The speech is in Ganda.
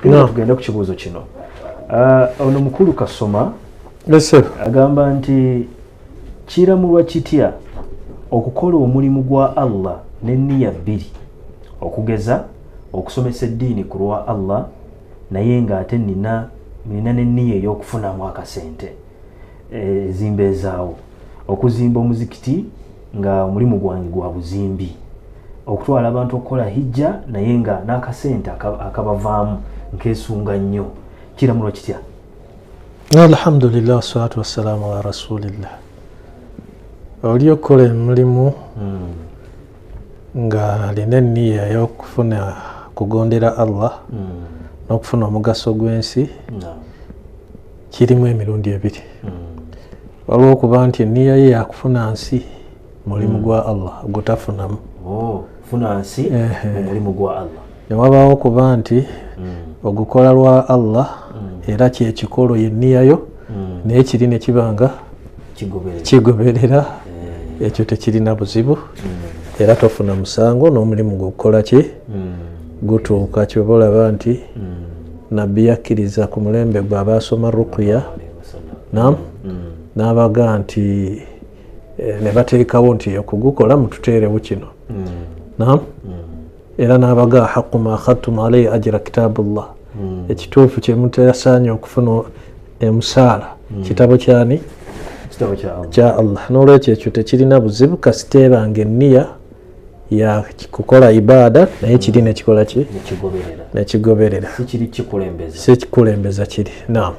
No. Tugende ku kibuuzo kino. Ono mukulu Kasoma agamba nti kiramulwa kitya okukola omulimu gwa Allah n'enniya bbiri, okugeza okusomesa eddiini ku lwa Allah naye ng'ate nina n'enniya ey'okufunamu akasente ezimbeezaawo, okuzimba omuzikiti nga omulimu gwange gwa buzimbi, okutwala abantu okukola hijja naye nga n'akasente akabavaamu nkeesunga nnyo. Kiramulwa kitya? Alhamdulillah, wassalatu wassalamu ala rasulillah. Oli okukola omulimu nga alina enniya ey'okufuna kugondera Allah n'okufuna omugaso gw'ensi kirimu emirundi ebiri. Waliwo okuba nti enniya ye yakufuna nsi, mulimu gwa Allah gutafunamu. Funa nsi omulimu gwa Allah. Ne wabaawo okuba nti ogukola lwa Allah era kyekikolo yenniyayo, naye kiri ne kiba nga kigoberera, ekyo tekirina buzibu era tofuna musango n'omulimu gwokukola ki gutuuka. Kyoba olaba nti Nabbi yakkiriza ku mulembe gwe abaasoma ruqya nam n'abaga nti ne bateekawo nti okugukola mututeerewo kino nam, era n'abaga haqu ma akhadtum alaihi ajra kitabullah, ekituufu kyemutasaanye okufuna emusaala kitabo kyani? Kya Allah. N'olwekyo ekyo tekirina buzibu kasiteebanga enniya ya kukola ibaada naye kiri nekikola ki, nekigoberera, si kikulembeza kiri. Naam.